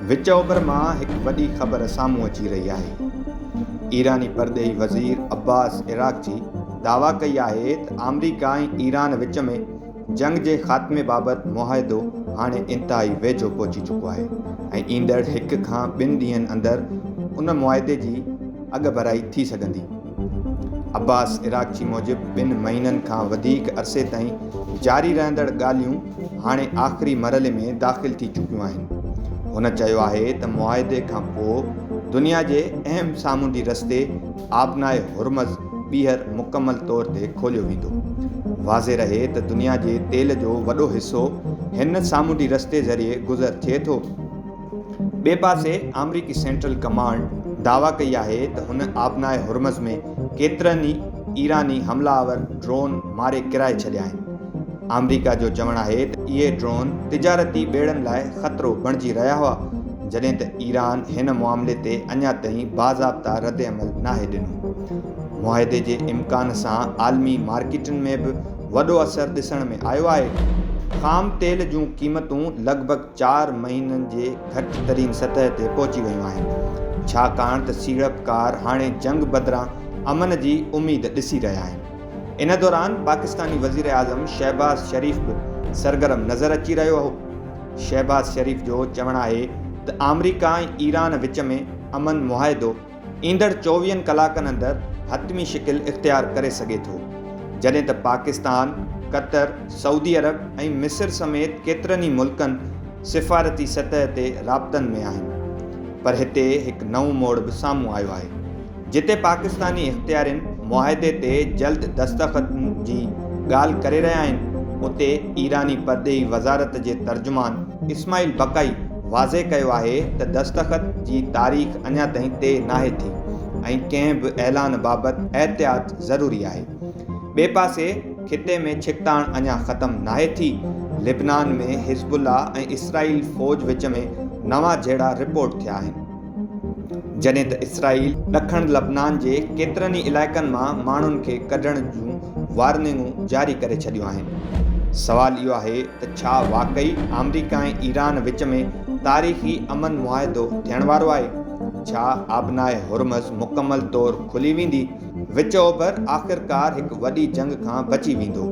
وچ اوڀر مان هڪ وڏي خبر سامهون اچي رهي آهي. ايراني پرڏيهي وزير عباس عراقچي دعويٰ ڪئي آهي ته آمريڪا ۽ ايران وچ ۾ جنگ جي خاتمي بابت معاهدو هاڻي انتهائي ويجهو پهچي چڪو آهي ۽ ايندڙ هڪ کان ٻن ڏينهن اندر ان معاهدي جي اڳڀرائي ٿي سگهندي. عباس عراقچي موجب ٻن مهينن کان وڌيڪ عرصي تائين جاري رهندڙ ڳالهيون هاڻي آخري مرحلي ۾ داخل ٿي چڪيون آهن. هن چيو آهي ته معاهدي کان پوء دنيا جي اهم سامونڊي رستي آبنائي هرمز ٻيهر مڪمل طور تي کوليو ويندو. واضح رهي ته دنيا جي تيل جو وڏو حصو هن سامونڊي رستي ذريعي گذر ٿئي ٿو. ٻئي پاسي آمريڪي سينٽرل ڪمانڊ دعويٰ ڪئي آهي ته هن آبنائي هرمز ۾ ڪيترن ئي ايراني حمله آور ڊرون ماري ڪيرائي ڇڏيا آهن. آمريڪا جو چوڻ آهي ته اهي ڊرون تجارتي ٻيڙن لاء خطرو بڻجي رهيا هئا، جڏهن ته ايران هن معاملي تي اڃا تائين باضابطا ردعمل ناهي ڏنو. معاهدي جي امڪان سان عالمي مارڪيٽن ۾ به وڏو اثر ڏسڻ ۾ آيو آهي. خام تيل جون قيمتون لڳ ڀڳ چار مهينن جي گهٽ ترين سطح تي پهچي ويون آهن، ڇاڪاڻ ته سيڙپڪار هاڻي جنگ بدران امن جي اميد ڏسي رهيا آهن. ان دوران پاڪستاني وزيراعظم شهباز شريف به سرگرم نظر اچي رهيو هو. شهباز شريف جو چوڻ آهي ته آمريڪا ۽ ايران وچ ۾ امن معاهدو ايندڙ چوويهن ڪلاڪن اندر حتمي شڪل اختيار ڪري سگهي ٿو، جڏهن ته پاڪستان، قطر، سعودي عرب ۽ مصر سميت ڪيترن ئي ملڪن سفارتي سطح تي رابطن ۾ آهن. پر هتي هڪ نئون موڙ به سامهون آيو آهي. جتي پاڪستاني اختيارين معاهدي تي جلد دستخطن جي ڳالهه ڪري رهيا آهن، اتي ايراني پرڏيهي وزارت جي ترجمان اسماعيل بقائي واضح ڪيو آهي ته دستخط جي تاريخ اڃا تائين طئي ناهي ٿي ۽ ڪنهن به اعلان بابت احتياط ضروري آهي. ٻئي پاسي خطي ۾ ڇڪتاڻ اڃا ختم ناهي ٿي، لبنان ۾ حزب الله ۽ اسرائيل فوج وچ ۾ نوان جهيڙا رپورٽ ٿيا آهن. جڏهن ته اسرائيل ڏکڻ لبنان جي ڪيترن ئي علائقن مان ماڻهن کي ڪڍڻ جون وارننگون جاري ڪري ڇڏيون آهن. سوال اهو آهي ته ڇا واقعي آمريڪا ۽ ايران وچ ۾ تاريخي امن معاهدو ٿيڻ وارو آهي؟ ڇا آبنائي هرمز مڪمل طور کلي ويندي؟ وچ اوڀر آخرڪار هڪ وڏي جنگ کان بچي ويندو؟